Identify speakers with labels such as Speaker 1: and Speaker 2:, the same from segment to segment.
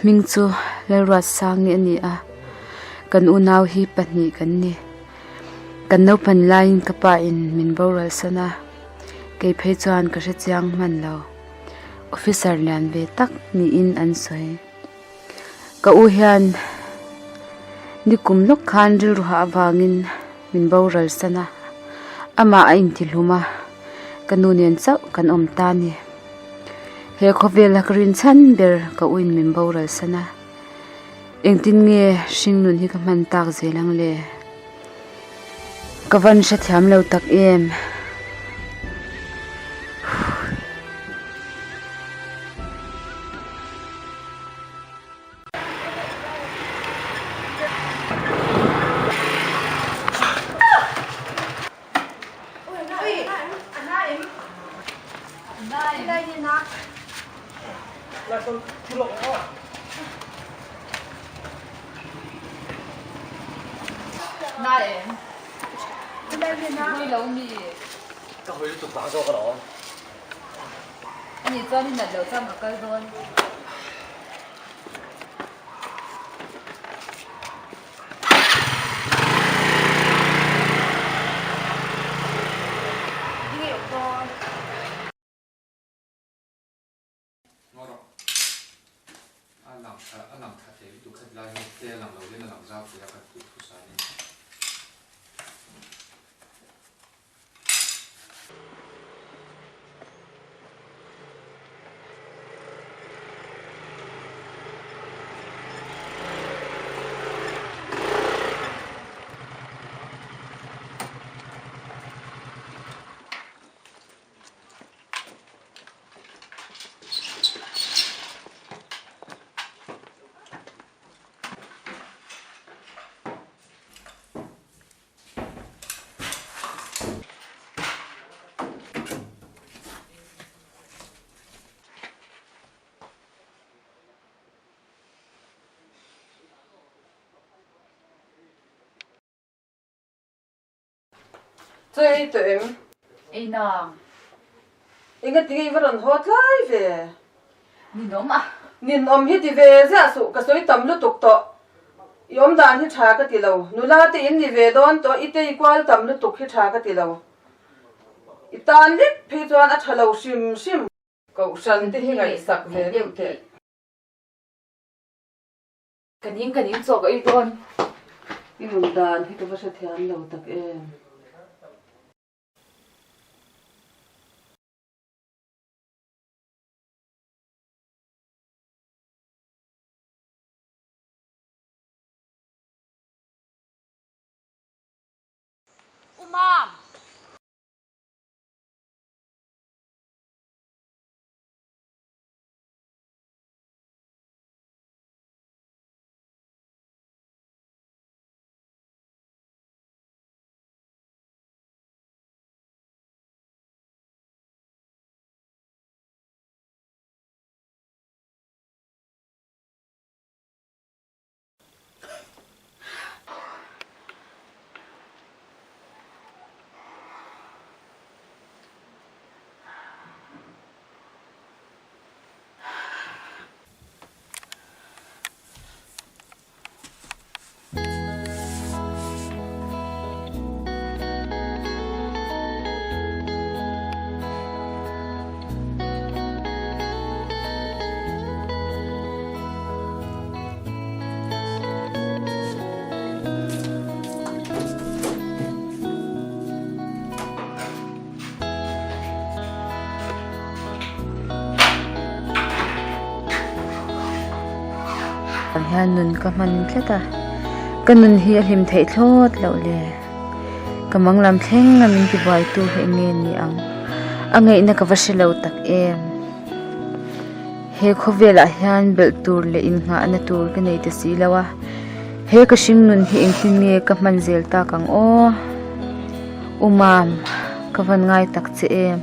Speaker 1: hming chu Lalruatsangi a ni a, kan unau hi pahnih kan ni. Kan naupan laiin ka pa in min boral san a, kei phei chuan ka hre chiang hman lo. Officer lian ve tak niin an sawi. Ka u hian nikum lawk khan rilru hah avangin min boral san a, amah a intihlum a, ka nu nen chauh kan awm ta a ni. He khawvela ka rin chhan ber ka u in min boral san a, engtin nge hringnun hi ka hman tak zel ang le? Ka van hrethiam lo tak em?
Speaker 2: Ka hawi lutuk vang zawk alawm.
Speaker 1: Ani chuan i nat loh chuan ka kal dawn.
Speaker 2: A lang tha a lang tha thei lutuk khat lai hi te a lang lo hian a lang zau thei a kan tih thu sa a ni.
Speaker 3: Chaw ei tawh em?
Speaker 1: Ei nang.
Speaker 3: Engatinge i va rawn haw tlai ve?
Speaker 1: Ninawm a.
Speaker 3: Ninawm hi ti ve ziah suh, ka sawi tam lutuk tawh. I awm dan hi tha ka ti lo. Nula te in ni ve dawn tawh, i tei kual tam lutuk hi tha ka ti lo. I tan lek phei chuan a tha lo hrim hrim. Kohhran te hi ngaihsak ve deuh teh.
Speaker 1: Ka ning ka ning chawk ei dawn.
Speaker 3: I nun dan hi ka va hrethiam lo tak em.
Speaker 1: U Mam! Hian nun ka hman tlat a ka nun hi a hlim theih thlawt loh le ka manglam thleng a min tibuai tu hi eng nge ni ang a ngaihna ka va hre lo tak em he khawvelah hian belh tur leh innghahna tur ka nei ta si lo a he ka hring nun hi engtin nge ka hman zel tak ang aw. U Mam, ka van ngai tak che em?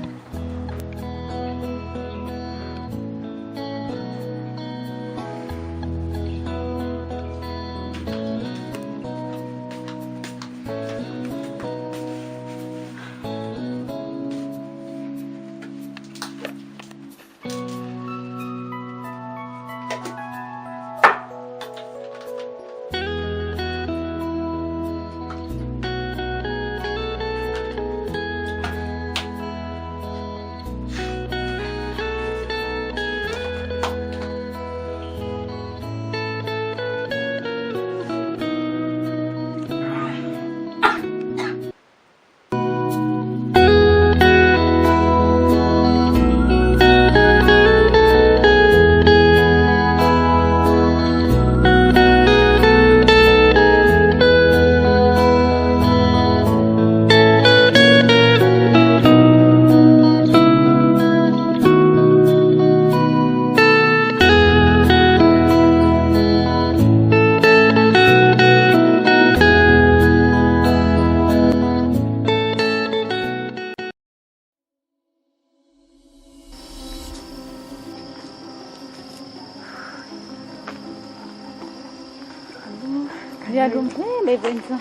Speaker 1: Nia lum hle mai vawiin chu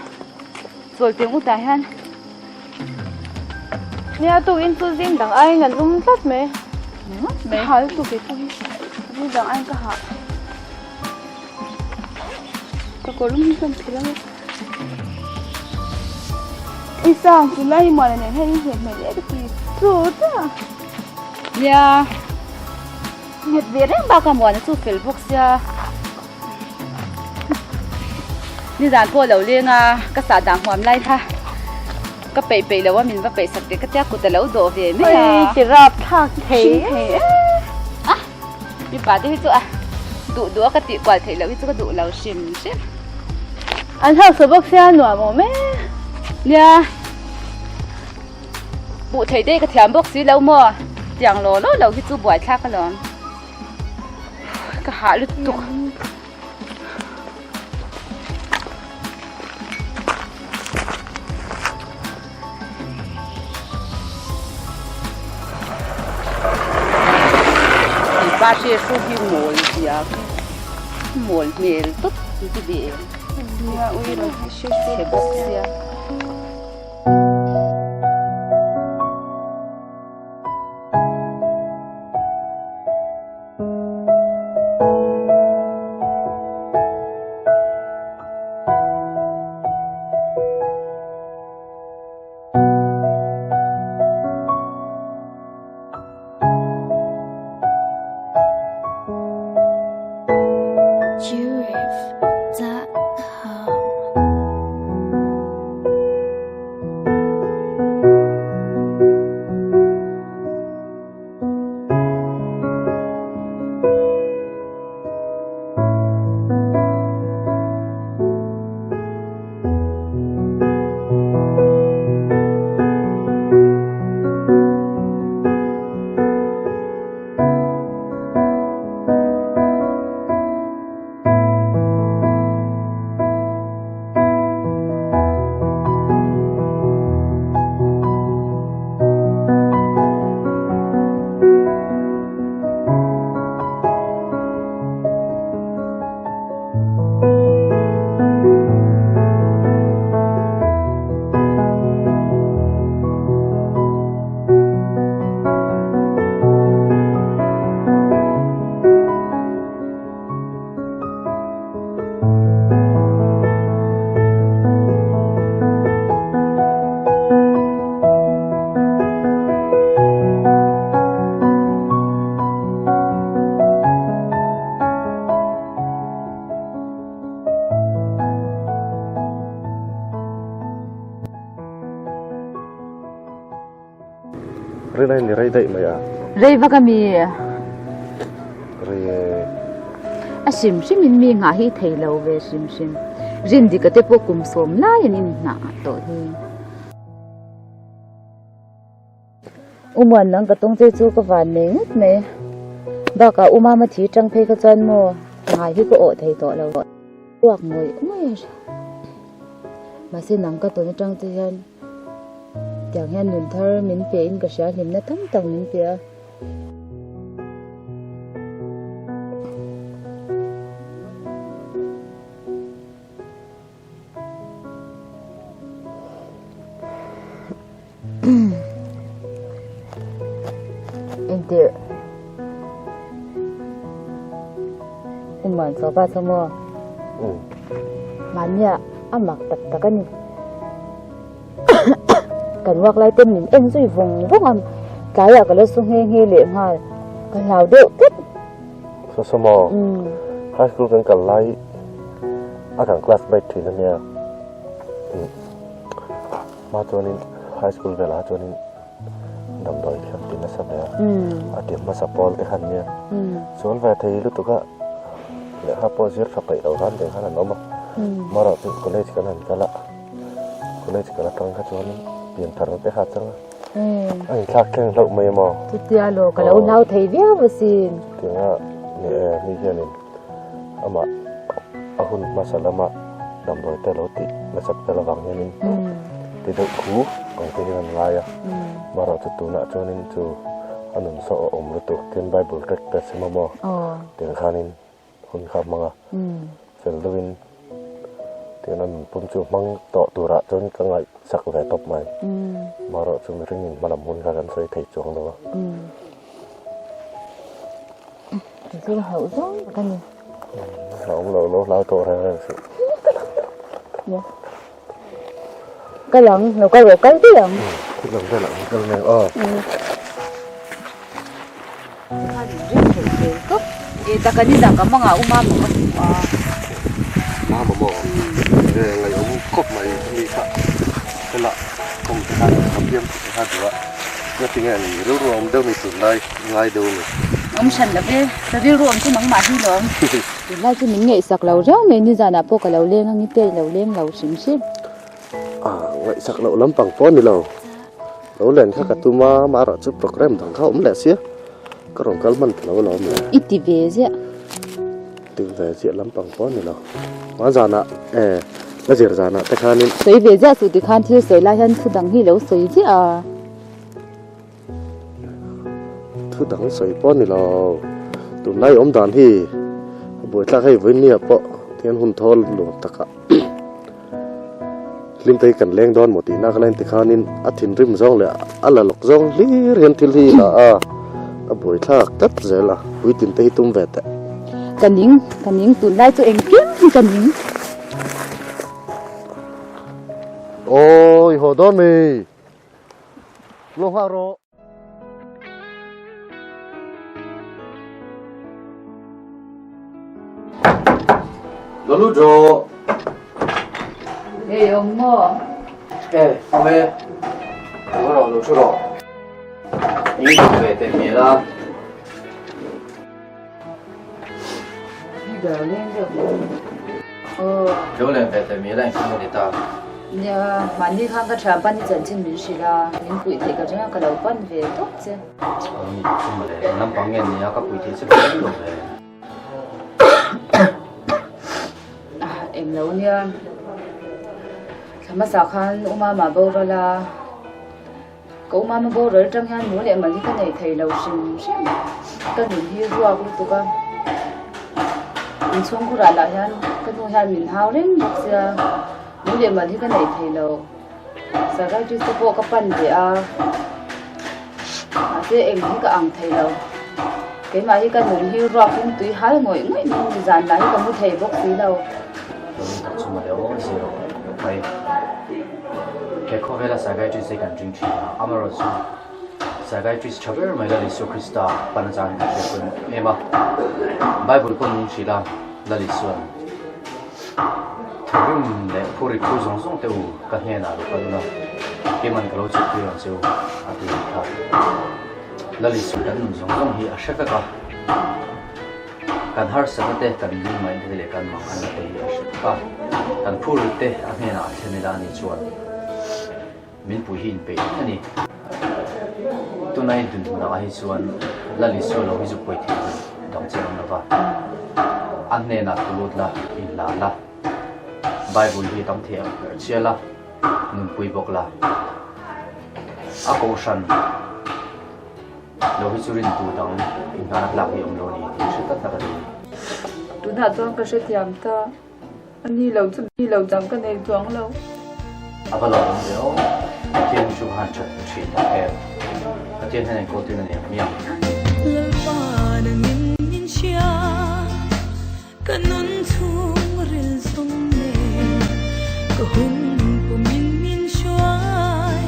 Speaker 1: chawl teh ngutah hian
Speaker 4: Nia tukin chu zing dang aiin a lum tlat mai.
Speaker 1: Mai.
Speaker 4: Ka hah lutuk kei pawh hi zing dang aiin ka hah. Ka kawr lum hi chuan phel ang e. I sang tunlai hi muana nen hian in hmet hmel e ka ti chu chiah.
Speaker 1: Nia nghet ve reng bak a muana chu fel bawk sia. Nizan pawh lo leng a ka sah dah huam lai kha ka peih peih lo a min va peih sak teh ka tia kut a lo dawh ve mai a.
Speaker 4: Oi ti rap thlak thei
Speaker 1: e. A mipa te hi chu a duh duh a ka tih kual theih loh hi chu ka duh lo hrim hrim.
Speaker 4: An hausa bawk sia nuam awm e.
Speaker 1: Nia buh theih te hi ka thiam bawk si lo maw tiang law law lo hi chu buaithlak alawm. Ka hah lutuk. Pa hre hru hi mawl zia khi mawl hmel tawp ti ve em.
Speaker 4: Nia ui lo hi hre hru
Speaker 1: chhe bawk sia.
Speaker 5: Rin aiin i rei daih mai a.
Speaker 1: Rei vak a mi?
Speaker 5: Rei e.
Speaker 1: A hrim hrim in mi nghah hi thei lo ve hrim hrim. Rin dik a te pawh kum sawm lai an in nghah tawh hi. U Muan nang ka tawng che chu ka van nei ngawt mai. Bakah U Mama thi tang phei kha chuan maw ngai hi ka awh thei tawh lo. Uak ngawih ngawih a hria. Mahse nang ka tawn atang che hian tiang hian nun thar min pe in ka hria hlimna tam tak min pe a. Engtir Uman sofa chu maw? Mahnia a mak tak tak a ni. Kan walk lai ten min en zui vawng vawng a, tlaiah ka la su nghe nghe leh nghal, ka hlau deuh tlat.
Speaker 5: Saw saw maw? High school kan kal lai a kan classmate thin a nia. Hma chuanin high school velah chuanin damdawi thiam ti nasa ve a, a ti hmasa pawl te khan nia chuan ve thei lutuk a lehkha pawh zir tha peih lo khan te khan an awm a, marawh chu college kan han kal a, college kal atang kha chuanin pianthar te kha a chang a, a inthlak thleng hlauh mai emaw.
Speaker 1: Chutia law ka lo nau thei viau asin.
Speaker 5: Tianga ni e mi hianin amah a hun hmasa lama damdawi te lo tih nasat vel avang hianin ti deuh khu ang te hian an ngai a, marawh chu tunah chuanin chu a nun saw a awm lutuk tin Bible tract te a sem a maw tiang khanin hun kha a hmang a, fel deuhin. Tihian a nunpum chu hmang tawh turah chuan ka ngaihsak ve tawp mai. Amaherawh chu mihring in hmalam hun kha kan sawi thei chuang lo a.
Speaker 1: Chu hauh zawng tak a ni.
Speaker 5: Hlauhawm lo lo hlau tawh reng reng suh.
Speaker 1: Kal ang, lo kal rawh kal daih ang.
Speaker 5: Thil ang velah an kal mek aw. Mama maw nge ngaihawm khawp mai ami kha hela kawng te khan a piang thut kha duh a ngatinge nge ni rilru awm deuh ni tunlai ngai deuh ni.
Speaker 1: Awm hran lo ve, ka rilru awm chu nangmah hi lawm. Tunlai chu min ngaihsak lo riau mai nizanah pawh ka lo leng ang i te i lo leng lo hrim hrim.
Speaker 5: Ngaihsak loh lampang pawh a ni lo. Lo len kha ka tum a, amaherawh chu programme dang kha a awm leh sia, ka rawn kal hman ta lo alawm le.
Speaker 1: I ti ve ziah.
Speaker 5: Ti ve ziah lampang pawh a ni lo. Hma zanah eh la zir zanah te khanin.
Speaker 1: Sawi ve ziah suh tikhan thil sawi lai hian thu dang hi lo sawi ziah a.
Speaker 5: Thu dang sawi pawh a ni lo. Tunlai awm dan hi a buaithlak hei vawinia pawh tihian hun thawl nuam takah. Hlim te hi kan leng dawn maw tihna ka la inti khanin a thinrim zawng leh a la lawk zawng hlir hian thil hi la a, a buaithlak tlat zel a, puitin te hi tum ve teh.
Speaker 1: Ka ning, ka ning tunlai chu engkim hi ka ning.
Speaker 5: Aw i haw dawn mi? Lo nghak rawh.
Speaker 2: Lo lut rawh.
Speaker 1: Hei awm maw?
Speaker 2: Eh, awm e. Lo rawh, lo thu rawh. In duh ve teh hmel a. Lo len ve teh hmel a engtin nge ni ta?
Speaker 1: Nia, mahni khan ka thian pan i chanchin min hrilh a, min puih theih ka ring a, ka lo pan ve tawp che.
Speaker 2: Aw ni chu mawle, eng lampang nge nia ka puih theih che ber lo ve.
Speaker 1: Eng lo nia, thla hmasa khan u Mama boral a. Ka u Mama boral atang hian mu leh mal hi ka nei thei lo hrim hrim. Ka nun hi ruak lutuk a, inchhung khurah lah hian ka nu hian min hau reng bawk sia, mu leh mal hi ka nei thei lo. Psychiatrist te pawh ka pan ve a, mahse eng hi ka ang thei lo. Keimah hi ka nun hi ruakin tui hal ngawih ngawih mai a ni, zan lah hi ka mu thei bawk si lo.
Speaker 2: Ka chhung a leh aw zero mai. He khawvela psychiatrist hi kan ring thin a, amaherawhchu psychiatrist tha ber mai Lal Isua Krista pan atangin kan hriat pawimawh em a. Bible pawn min hrilh a, Lal Isua'n Thawrim leh phurrit phur zawng zawng te u ka hnenah lo kal ula, keiman ka lo chhuktir ang che u a ti a ni kha. Lal Isua kan nun zawng zawng hi a hre vek a. Kan harsatna te, kan lungngaihna te leh kan manganna te hi a hre tak a, kan phurrit te a hnenah a thlen ila anih chuan min pui hi inpeih reng a ni. Tunai dunhmun ah hi chuan Lal Isua lo hi zu pawi thei tur dang che awm lova, a hnenah tu lut la, inhlan la, Bible hi tam thei ang ber chial a, nunpui bawk la, a kohhran. Lo hi chu rintu dang inhlan a tlak hi awm lo a ni tih hre tlat tak a ni.
Speaker 4: Tunah chuan ka hrethiam ta, a ni lo chu ni lo dang ka nei chuang lo.
Speaker 2: A va lo awm ve aw, Pathian hi chu han that thin tak em, Pathian hian enkawl tir na nei ang hmiang.
Speaker 6: Lalpa nangin min hria, ka nun chhung ril zawng nen, ka hun pumin min hruai,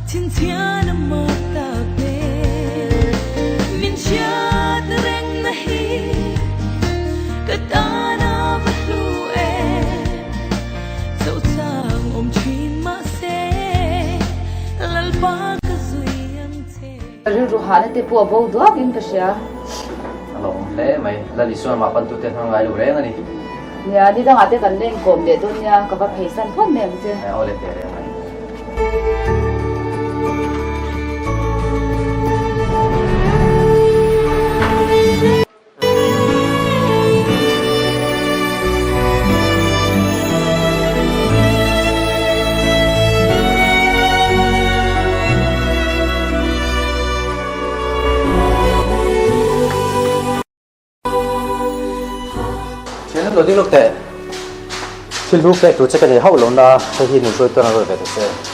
Speaker 6: chhinchhian a mak tak nen. Min hriat reng na hi ka tan a va hlu em, chauh chang awm thin mahse Lalpa ka zui ang che.
Speaker 1: Rilru hahna te pawh a bo duak in ka hria.
Speaker 2: A lo awm hle mai. Lal Isuan mah pantute hmang ngai lo reng a ni.
Speaker 1: Nia, ni dangah te kan leng kawm leh dawn nia, ka va pheisan phawt mai ang che.
Speaker 2: Aw le teh reng mai. Thian lo ding lawk teh. Thil hlu pek tur che ka nei hauh lo na, hei hi nun hruaitu an rawn ve ta che.